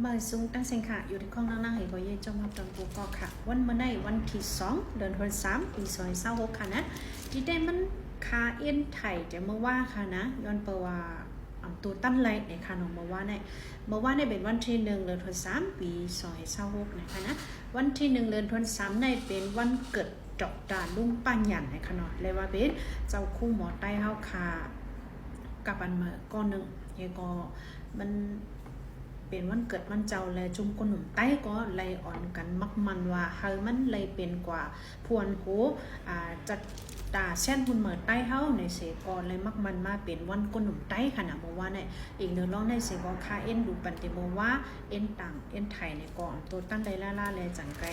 ມາສູງຕັ້ງເສັງຂະ ຢູ່ທີ່ຂອງນັ່ງໆ ໃຫ້ກໍເຢັນຈົມຮັບຕອນກູກໍຂະ ວັນມື້ໃນວັນທີສອງ ເດືອນທັນສາ ປີສອງພັນຊາວຫົກ ຂະນະ ທີ່ແຕ່ມັນຄາເອັນໄທ ແຕ່ເມື່ອວາຂະນະ ຍ້ອນເພາະວ່າ ອຳ ໂຕຕັນໄລໃນຂະເນາະ ເມື່ອວາໃນ ເມື່ອວາໃນເປັນວັນທີໜຶ່ງ ເດືອນທັນສາ ປີສອງພັນຊາວຫົກ ນະຂະນະ ວັນທີໜຶ່ງ ເດືອນທັນສາໃນເປັນວັນເກີດ ດອກຕາ ລຸງປາຍານ ໃນຂະເນາະ ແລະວ່າເປັນເຈົ້າຄູໝໍໄຕ້ເຮົາຄະ ກັບອັນມາກ່ອນໜຶ່ງ ແລ້ວກໍມັນເປັນວັນເກີດມັນເຈົ້າ ແລະ ຈຸມຄົນໜຸ່ມໄຕ້ກໍໄດ້ອອນກັນໝັກໝັ້ນວ່າ ໃຫ້ມັນໄດ້ເປັນກວ່າພວນໂຮ ອາ ຈັດຕາແສນຮຸນເໝີໄຕ້ເຮົາໃນເສ ກໍໄດ້ໝັກໝັ້ນມາເປັນວັນຄົນໜຸ່ມໄຕ້ຂະນະ ເມື່ອວາໃນ ອີກເນີລອງໃນເສ ກໍຄາເອັນດູປັນເຕເມື່ອວາ ເອັນຕ່າງ ເອັນໄທໃນກອງໂຕຕັນໄດລາລາ ແລະ ຈັນໄກ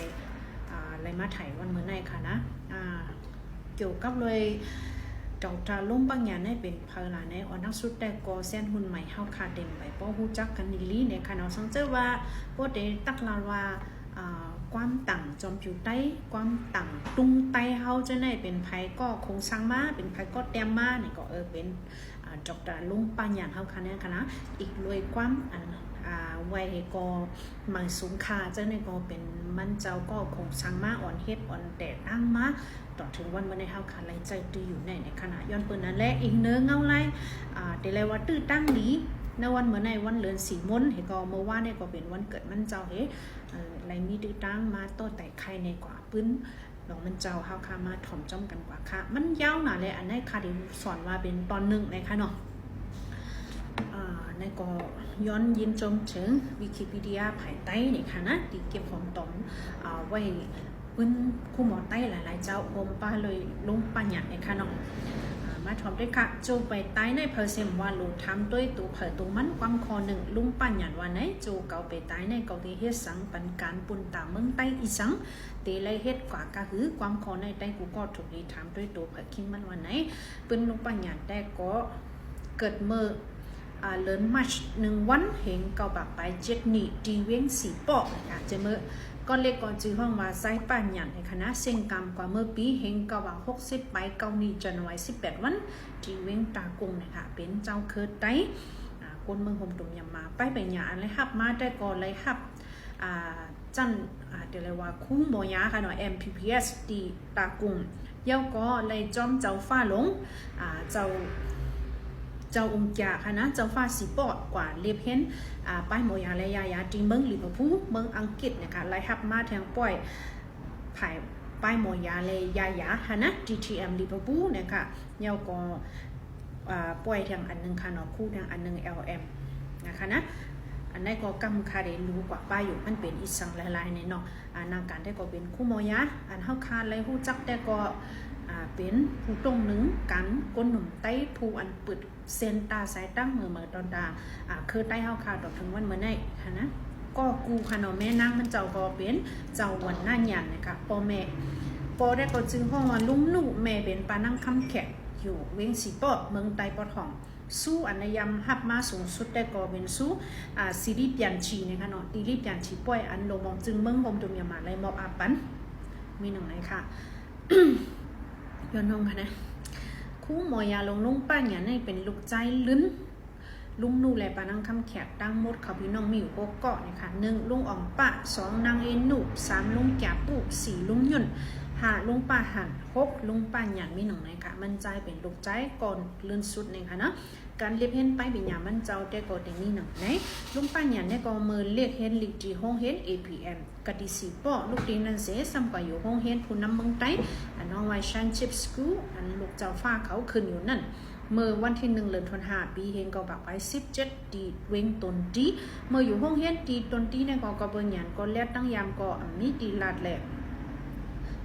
ອາ ໄລມາໄທວັນເມື່ອໃນຂະນະ ອາ ກ່ຽວກັບເລີຍ ດອກຕາ ລຸງປາຍານ ໃນເປັນໃຜລະໃນ ອັນດັງສຸດແຕ່ກໍແສນຮຸນໃໝເຮົາຄາເຕັມໄປ ພໍຮູ້ຈັກກັນດີໆ ໃນຂະເນາະ ສັງເຈີວ່າ ບໍ່ໄດ້ຕັກລາວ່າ ອາ ຄວາມຕ່າງຈອມຜິວໄຕ້ ຄວາມຕ່າງຕຸງໄຕ້ເຮົາຈະໄດ້ເປັນໃຜກໍຄົງສ້າງມາ ເປັນໃຜກໍແຕ້ມມາ ນີ້ກໍເອີ ເປັນ ອາ ດອກຕາ ລຸງປາຍານເຮົາຄະແນນຄະນະ ອີກລວຍຄວາມ ອັນ ອາ ໄວເຮກໍມັງສຸງຄາ ເຈົ້ານີ້ກໍເປັນມັນເຈົ້າກໍຄົງສ້າງມາ ອ່ອນເຮັດ ອ່ອນແຕ່ຕັ້ງມາ ຕໍ່ເຖິງວັນເມື່ອໃນເຮົາຄະໄລໃຈຕື້ຢູ່ໃນ ໃນຂະນະ ຍ້ອນເປີນນັ້ນແຫຼະ ອີກເນີເງົາໄລ ອາ ແຕ່ແລວ່າຕື້ຕັ້ງດີ ໃນວັນເມື່ອໃນວັນເລີນສີມົນ ເຮກໍເມື່ອວານນີ້ກໍເປັນວັນເກີດມັນເຈົ້າເຮ ເອີ ໄລມີຕື້ຕັ້ງມາຕໍ່ໄຕ່ໄຂ່ໃນກວ່າປຶ້ນ ລອງມັນເຈົ້າເຮົາຄະມາຖ່ອມຈ້ອມກັນກວ່າຄະ ມັນຍາວນາແລະ ອັນໃນຄະໄດ້ສອນວ່າເປັນຕອນໜຶ່ງໃນຂະເນາະ ອາ ໃນກໍຍ້ອນຍິນຊົມເຖິງວິກິປີເດຍພາຍໃຕ້ນີ້ຂະນະ ທີ່ເກັບຫອມຕອມ ອາ ໄວ້ປຶ້ນຄູໝໍໄຕ້ຫຼາຍໆເຈົ້າ ໂຮມປາເລີຍລຸງປາຍານໃນຂະເນາະ ອາ ມາຖ່ອມດ້ວຍຄະ ໂຈໄປຕາຍໃນເພີເຊັມວ່າໂລຖາມດ້ວຍໂຕໃຜໂຕມັນ ຄວາມຂໍ້ໜຶ່ງ ລຸງປາຍານວ່າໃນ ໂຈເຂົາໄປຕາຍໃນ ເຂົາໄດ້ເຮັດສັງປັນການປຸນຕາເມືອງໄຕ້ອີ່ສັງ ເຕໄລເຮັດກວ່າກະຫື ຄວາມຂໍ້ໃນໄຕ້ກູກໍຖືກດີຖາມດ້ວຍໂຕເຜີຄິງມັນວ່າໃນ ປຶ້ນລຸງປາຍານແຕ່ກໍເກີດເມື່ອ ອາ ເດືອນມາດ ໜຶ່ງວັນ ເຮງເກົ້າປາຍເຈັດນີ້ ທີ່ວຽງສີປອກນະຄະ ຈະເມື່ອ ກໍເລັກກໍຈື່ຫ້ອງວ່າໄຊປາຍານໃນຂະນະ ເສັງກາມກວ່າເມື່ອປີ ເຮງເກົ້າປາຍຫົກສິບປາຍເກົ້ານີ້ ຈັນວາຍສິບແປດວັນ ທີ່ວຽງຕາກຸງນະຄະ ເປັນເຈົ້າເຄີໄຕ້ ອາ ຄົນເມືອງໂຮມຕຸມຍາມາ ໄປໄປຍາ ອັນໄລຮັບມາແຕ່ກໍໄລຮັບ ອາ ຈັ່ນ ອາ ເດລະວ່າຄູໝໍຢາຄະເນາະ ເອັມພີພີເອັສ ທີ່ຕາກຸງ ແລ້ວກໍໄລຈ້ອມເຈົ້າຟ້າຫຼົງ ອາ ເຈົ້າ ເຈົ້າອົງຈາຄະນະ ເຈົ້າຟ້າສີປອດ ກວ່າລຽບເຫັນ ອາ ປ້າຍໝໍຢາ ແລະ ຢາຢາ ທີ່ເມືອງລິເວີພູ ເມືອງອັງກິດນະຄະ ໄລຮັບມາແທງປ້ອຍ ພາຍ ປ້າຍໝໍຢາ ແລະ ຢາຢາ ຄະນະ ທີທີເອັມ ລິເວີພູນະຄະ ແລ້ວກໍ ອາ ປ່ອຍທາງອັນໜຶ່ງຄະເນາະ ຄູ່ທາງອັນໜຶ່ງ ແອລເອັມ ນະຄະນະ ອັນໃດກໍກຳຄະເດລູກວ່າປ້າຢູ່ ມັນເປັນອີ່ສັງຫຼາຍໆແນ່ເນາະ ອາ ນາງການແຕ່ກໍເປັນຄູໝໍຢາ ອັນເຮົາຄາໄລຮູ້ຈັກແຕ່ກໍ ອາ ເປັນຜູ້ຕົງໜຶ່ງກັນ ຄົນໜຸ່ມໄຕ້ ຜູ້ອັນປຶດເສັ້ນຕາສາຍຕັ້ງເມືອເມີຕອນຕາ ອາ ເຄີໄຕ້ເຮົາຄາ ຕໍ່ເຖິງວັນເມື່ອໃນຄະນະ ກໍກູຄະເນາະ ແມ່ນາງມັນເຈົ້າກໍເປັນເຈົ້າວັນນາຍານນະຄະ ພໍ່ແມ່ ພໍ່ແຕ່ກໍຈື່ຫ້ອງວ່າລຸງນຸ ແມ່ເປັນປ້ານາງຄຳແຂກ ຢູ່ວຽງສີປອກ ເມືອງໄຕ້ປອດຫ້ອງ ຊູ່ອັນນະຍາມຮັບມາສູງສຸດແຕ່ກໍເປັນຊູ່ ອາ ສີລີປຽນຊີນະຄະເນາະ ຕີລີປຽນຊີປ່ອຍ ອັນໂລມອງຈຶ່ງເມືອງໂຮມຕຸມຍາມາໄລມອບອາປັນ ມີໜຶ່ງໃນຄະ ຍ້ອນນ້ອງຄະນະ ຄູໝໍຢາ ລຸງ ລຸງປາຍານໃນເປັນລູກຊາຍລຶ້ນ ລຸງນຸ ແລະ ປ້ານາງຄຳແຂກ ທັງໝົດເຂົາພີ່ນ້ອງມີຢູ່ຫົກເກາະນະຄະ ໜຶ່ງ ລຸງອອງປະ ສອງ ນາງເອນຸ ສາມ ລຸງຈາປຸ ສີ່ ລຸງຍົນ ຫ້າ ລຸງປາຫັນ ຫົກ ລຸງປາຍານ ມີໜຶ່ງໃນຄະ ມັນຈາຍເປັນລູກຊາຍກ່ອນລຶ້ນສຸດນະຄະເນາະ ການລຽບເຫັນໄປເປັນຍາມັນເຈົ້າແຕ່ກໍໄດ້ມີໜັງໃນ ລຸງປາຍານແຕ່ກໍເມີລຽກເຫັນລິກທີ່ໂຮງຮຽນ ເອພີເອັມ ກະຕິສີປ້ອ ລູກຕີນັ້ນເສ ຊ້ຳກວ່າຢູ່ໂຮງຮຽນຜູ້ນຳເມືອງໃຕ້ ອັນຮ້ອງວ່າ Shan Chip School ອັນລູກເຈົ້າຟ້າເຂົາຂຶ້ນຢູ່ນັ້ນ ເມື່ອວັນທີໜຶ່ງ ເດືອນທັນຫາ ປີເຮງເກົ້າປາຍສິບເຈັດ ທີ່ເວງຕົນຕີ ເມື່ອຢູ່ໂຮງຮຽນທີ່ຕົນຕີໃນກໍ ກໍເບິ່ງຫຍັງກໍແລດຕັ້ງຍາມກໍມີຕີລາດແລະ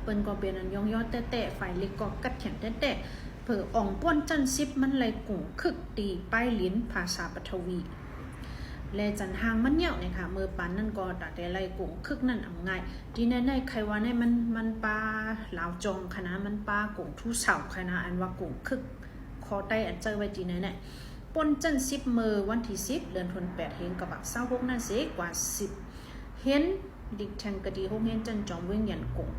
ເພິ່ນກໍເປັນອັນຍ້ອງຍໍແຕ່ໆ ຝ່າຍເລັກກໍກັດແຂນແຕ່ໆ ເພີອອງປ່ວນຊັ້ນສິບ ມັນໄລ່ກຸງຄຶກຕີປ້າຍລິນພາສາປັດທະວີ ແລະ ຈັນຫ່າງມັນຍາວນະຄະ ເມື່ອປານນັ້ນກໍຕາແຕ່ໄລ່ກຸງຄຶກນັ້ນອຳງ່າຍ ທີ່ແນ່ໆ ໃຄວ່າໃນມັນ ມັນປາລາວຈອງຄະນະ ມັນປາກົງທູສາວຄະນະ ອັນວ່າກຸງຄຶກ ຂໍໄຕ້ອັນເຈີໄວ້ທີ່ແນ່ໆ ປ່ນຊັ້ນສິບ ເມື່ອວັນທີສິບ ເດືອນທັນແປດ ເຮງກະບັກຊາວຫົກນັ້ນເສ ກວ່າສິບ ຮຽນ ດິກແທງກະດີໂຮງຮຽນຈັນຈອມວຽງຫຍັນກົງ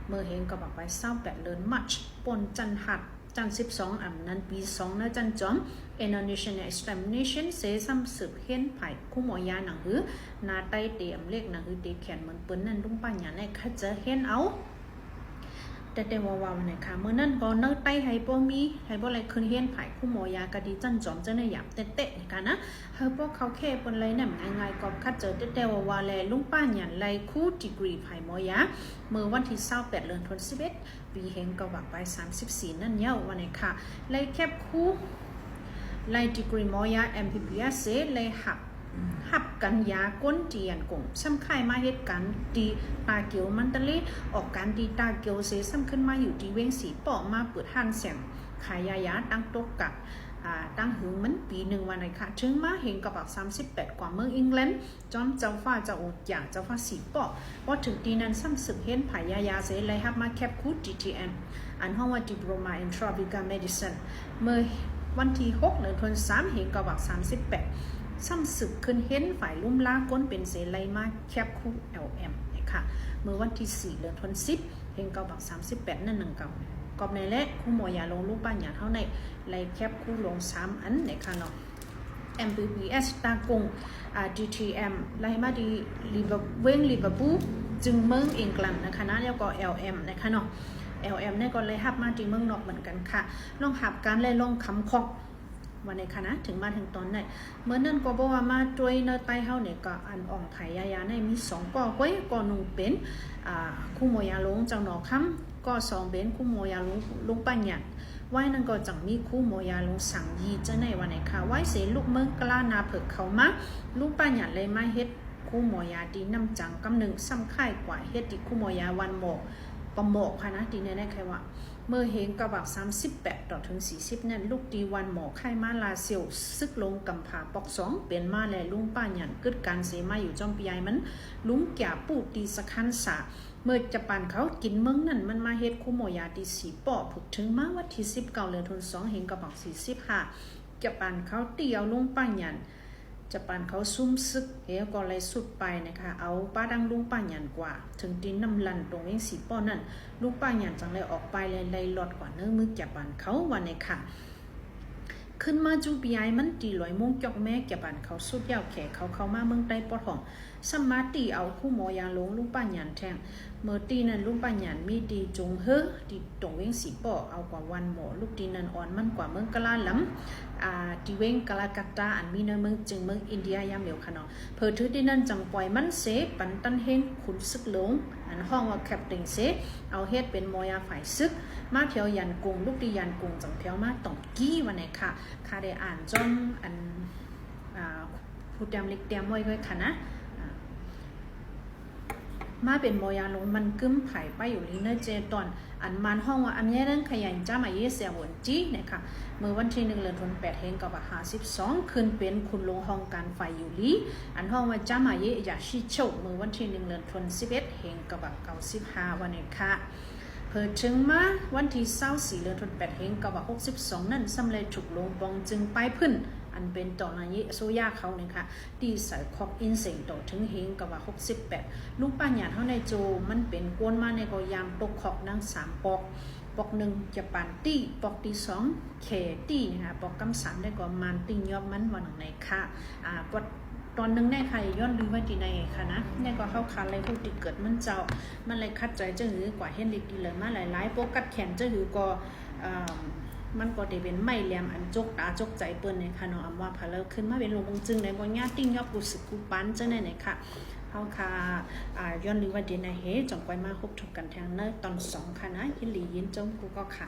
ເມື່ອເຮງກະບັກໄວ້ຊາວແປດ ເດືອນມາດ ປ່ນຊັ້ນຫັດ ຊັ້ນສິບສອງ ອຳນັ້ນປີສອງ ໃນຊັ້ນຈອມ International Examination ເສ ຊ້ຳສືບຮຽນຝ່າຍຄູໝໍຢາໜັງຫື ໜ້າໄຕ້ເຕອຳເລກ ໜັງຫືເຕແຂນເໝືອນເປິ້ນນັ້ນ ລຸງປ້າຫຍານໄດ້ຄັດເລືອກຮຽນເອົາ ແຕ່ແຕ່ວ່າວ່ານັ້ນຄ່ະ. ເມື່ອນັ້ນກໍໃນໄຕ້ໃຫ້ບໍ່ມີ ໃຫ້ບໍ່ໄດ້ຂຶ້ນຮຽນຝ່າຍຄູໝໍຢາກະດີຊັ້ນຈອມ ເຈົ້າໃນຍາມແຕະໆນີ້ຄ່ະນະ ໃຫ້ພວກເຂົາແຄ່ເປັນໄລແນມງ່າຍໆ ກໍຄັດເລືອກແຕ່ແຕ່ວ່າວ່າ ແລະ ລຸງປ້າຫຍານໄດ້ຄູດີກຣີຝ່າຍໝໍຢາ ເມື່ອວັນທີຊາວແປດ ເດືອນທີສິບເອັດ ປີເຮງເກົ້າພັນເກົ້າຮ້ອຍສາມສິບສີ່ນັ້ນເຍົາະວ່ານັ້ນຄ່ະ. ໄດ້ແຄັບຄູ ໄດ້ດີກຣີໝໍຢາ MBBS ເສ ໄດ້ຮັບ ຮັບການຢາກົນທີ່ຢ້ານກົງ ຊ້ຳຄ້າຍມາເຮັດການທີ່ຕາກຽວ ມັນຕາເລ ອອກການທີ່ຕາກຽວເສ ຊ້ຳຂຶ້ນມາຢູ່ທີ່ເວງສີປໍ້ ມາເປີດຮ້ານແສງຂາຍຢາຢາ ຕັ້ງໂຕະກາ ອາ ຕັ້ງຫຶງມັນປີໜຶ່ງວ່ານັ້ນຄ່ະ. ເຖິງມາເຮງເກົ້າພັນສາມສິບແປດ ກວ່າເມືອງ England ຈອມເຈົ້າຟ້າເຈົ້າອົງຈາ ເຈົ້າຟ້າສີປໍ້ ພໍເຖິງທີ່ນັ້ນຊ້ຳສືບຮຽນຝ່າຍຢາຢາເສ ໄດ້ຮັບມາແຄັບຄູ DTM ອັນຮ້ອງວ່າ Diploma in Tropical Medicine ເມື່ອວັນທີຫົກ ເດືອນທີສາມ ເຮງເກົ້າພັນສາມສິບແປດ ຊ້ຳສືບຂຶ້ນຮຽນຝ່າຍລຸມລາກົນເປັນເສ ໄດ້ມາແຄັບຄູ LM ນີ້ຄ່ະ ເມື່ອວັນທີສີ່ ເດືອນທີສິບ ເຮງເກົ້າພັນສາມສິບແປດນັ້ນໜັງເກົ່າ. ກອບໃນແລະ ຄູໝໍຢາຫຼວງ ລຸງປ້າຫຍານເຮົາໃນໄດ້ແຄັບຄູຫຼວງສາມອັນນີ້ຄ່ະເນາະ MBBS ຕາກົງ ອາ DTM ໄດ້ມາທີ່ Liver- ເວງ Liverpool ຈຶ່ງເມືອງ England ນະຄະນະ ແລ້ວກໍ LM ນະຄະເນາະ LM ນີ້ກໍໄດ້ຮັບມາທີ່ເມືອງນອກເໝືອນກັນຄ່ະ ລອງຮັບການ ແລະ ລອງຄຳຂອງ ວ່າໃນຄະນະ ເຖິງມາເຖິງຕອນໃດ. ເມື່ອນັ້ນກໍບອກວ່າມາຊ່ວຍໃນໄຕ້ເຮົານີ້ ກໍອັນອອງໄຜຢາຢາໃນມີສອງກໍ ກໍໜຶ່ງເປັນ ອາ ຄູໝໍຢາຫຼວງເຈົ້າໜໍຄຳ ກໍສອງເປັນຄູໝໍຢາຫຼວງ ລຸງປ້າຫຍານ ວາຍນັ້ນກໍຈັ່ງມີຄູໝໍຢາຫຼວງສັງຢີ ເຈົ້າໃນວ່າໃນຄ່ະ. ວາຍເສລູກເມືອງກະລານາເຜິກເຂົ້າມາ ລຸງປ້າຫຍານເລີຍມາເຮັດຄູໝໍຢາທີ່ນ້ຳຈັງກຳໜຶ່ງ ຊ້ຳຄ້າຍກວ່າເຮັດທີ່ຄູໝໍຢາວັນໝໍ ປະໝໍກພະນະ ທີ່ແນ່ໆ ໄຂວ່າ ເມື່ອເຮງເກົ້າພັນສາມສິບແປດ ຕໍ່ເຖິງສີ່ສິບນັ້ນ ລູກຕີວັນໝໍຄ້າຍມາລາຊຽວ ຊຶກໂລງກຳພາປອກສອງ ເປັນມາແລະ ລຸງປ້າຫຍານກຶດການເສມາຢູ່ຈອມປີຍາຍມັນ ລຸງກຽປູຕີສະຄັນສາ ເມື່ອຈະປານເຂົາກິນເມືອງນັ້ນ ມັນມາເຮັດຄູໝໍຢາທີ່ສີປໍ້ ເພິກເຖິງມາວັນທີສິບເກົ້າ ເດືອນທີສອງ ເຮງເກົ້າພັນສີ່ສິບຫ້າ ຈະປານເຂົາຕີເອົາລຸງປ້າຫຍານ ຈະປານເຂົາຊຸມຊຶກ ແລ້ວກໍໄລ່ຊຸດໄປນະຄະ ເອົາປ້າດັງລຸງປ້າຫຍານກວ່າ ເຖິງຕີນນ້ຳລັນຕົງເວງສີປໍ້ນັ້ນ ລຸງປ້າຫຍານຈັ່ງໄດ້ອອກໄປ ແລະ ໄດ້ລອດກວ່າເນີມືຈະປານເຂົາວ່າໃນຄະ. ຂຶ້ນມາຈູປີຍາຍມັນຕີລອຍມຸງຈອກແມ້ ຈະປານເຂົາຊຸດຍາວແຂເຂົາເຂົ້າມາເມືອງໃຕ້ປອດຫ້ອງ ຊ້ຳມາຕີເອົາຄູໝໍຢາຫຼວງ ລຸງປ້າຫຍານແທງ ເມື່ອຕີນັ້ນ ລຸງປ້າຫຍານມີຕີຈົງເຮີ ທີ່ຕົງເວງສີປໍ້ ເອົາກວ່າວັນໝໍ ລູກຕີນັ້ນອ່ອນມັນກວ່າເມືອງກະລາລຳ ອາ ທີ່ເວງກາລາກັດຕາ ອັນມີໃນເມືອງຈຶ່ງເມືອງອິນເດຍຍາມດຽວຄະເນາະ ເພີຖືທີ່ນັ້ນຈັ່ງປ່ອຍມັນເສ ປັນຕັນເຮງຂຸນຊຶກຫຼວງ ອັນຮ້ອງວ່າແຄັບເຕັນເສ ເອົາເຮັດເປັນໝໍຢາຝ່າຍຊຶກ ມາແຖວຢານກົງ ລູກທີ່ຢານກົງຈັ່ງແຖວມາຕ້ອງກີ້ວ່າໃນຄະ. ຂ້າໄດ້ອ່ານຈອມ ອັນ ອາ ຜູ້ຕຽມລິກຕຽມໄວ້ດ້ວຍຄະນະ ອາ ມາເປັນໝໍຢາຫຼວງມັນກຶ້ມ ໄຜໄປຢູ່ລີເນີເຈຕອນ ອັນມານຮ້ອງວ່າ ອາເມຍເຣິງຂະຫຍັນຈາມາເຢເຊວອນຈີ ນະຄະ ເມື່ອວັນທີໜຶ່ງ ເດືອນທີແປດ ເຮງເກົ້າພັນຫ້າສິບສອງ ຂຶ້ນເປັນຂຸນຫຼວງຫ້ອງການຝ່າຍຢູ່ລີ ອັນຮ້ອງວ່າຈາມາເຢຢາຊີໂຊ ເມື່ອວັນທີໜຶ່ງ ເດືອນທີສິບເອັດ ເຮງເກົ້າພັນເກົ້າສິບຫ້າ ວ່າໃນຄະ. ເພິ່ນເຖິງມາວັນທີຊາວສີ່ ເດືອນທີແປດ ເຮງເກົ້າພັນຫົກສິບສອງນັ້ນ ສຳເລັດຖືກຫຼວງປອງຈຶ່ງປາຍພື້ນ ອັນເປັນຕໍ່ນາເຢໂຊຢາເຂົານີ້ຄະ ທີ່ໃສ່ຄອກອິນເສັງຕໍ່ເຖິງເຮງເກົ້າພັນຫົກສິບແປດ ລຸງປ້າຫຍານເຮົາໃນໂຈ ມັນເປັນກວນມາໃນກໍຍາມຕົກຄອກນາງສາມປອກ ປອກໜຶ່ງຈະປານຕີ້ ປອກທີສອງແຂຕີ້ນະຄະ ປອກກຳສາມໄດ້ກໍມານຕີ້ຍອບມັນວ່າໜັງໃນຄະ. ອາ ປອດ ຕອນໜຶ່ງແນ່ ຂ້າຍ້ອນລືມໄວ້ທີ່ໃນຄະນະ ແນ່ກໍເຮົາຄາໄລຮູ້ທີ່ເກີດມັນເຈົ້າ ມັນໄລຂັດໃຈຈັ່ງຫື ກວ່າເຫັນລິກດີເລີມາຫຼາຍໆ ປົກກັດແຂນຈັ່ງຫືກໍ ເອີ ມັນກໍໄດ້ເປັນໄມ້ແຫຼມອັນຈົກຕາຈົກໃຈເພິ່ນໃນຄະເນາະ ອຳວ່າພະເລີຂຶ້ນມາເປັນຫຼວງເມືອງຈຶ່ງໃນບໍ່ຍາຕິງຍອບກູສຶກກູປານຈັ່ງໃດໃນຄະ ເຮົາຄາ ອາ ຍ້ອນລືມໄວ້ທີ່ໃນເຮ ຈັ່ງຄ່ອຍມາພົບທົບກັນແທງໃນຕອນສອງຄະນະ ຍິນດີຍິນຊົມກູກໍຄະ.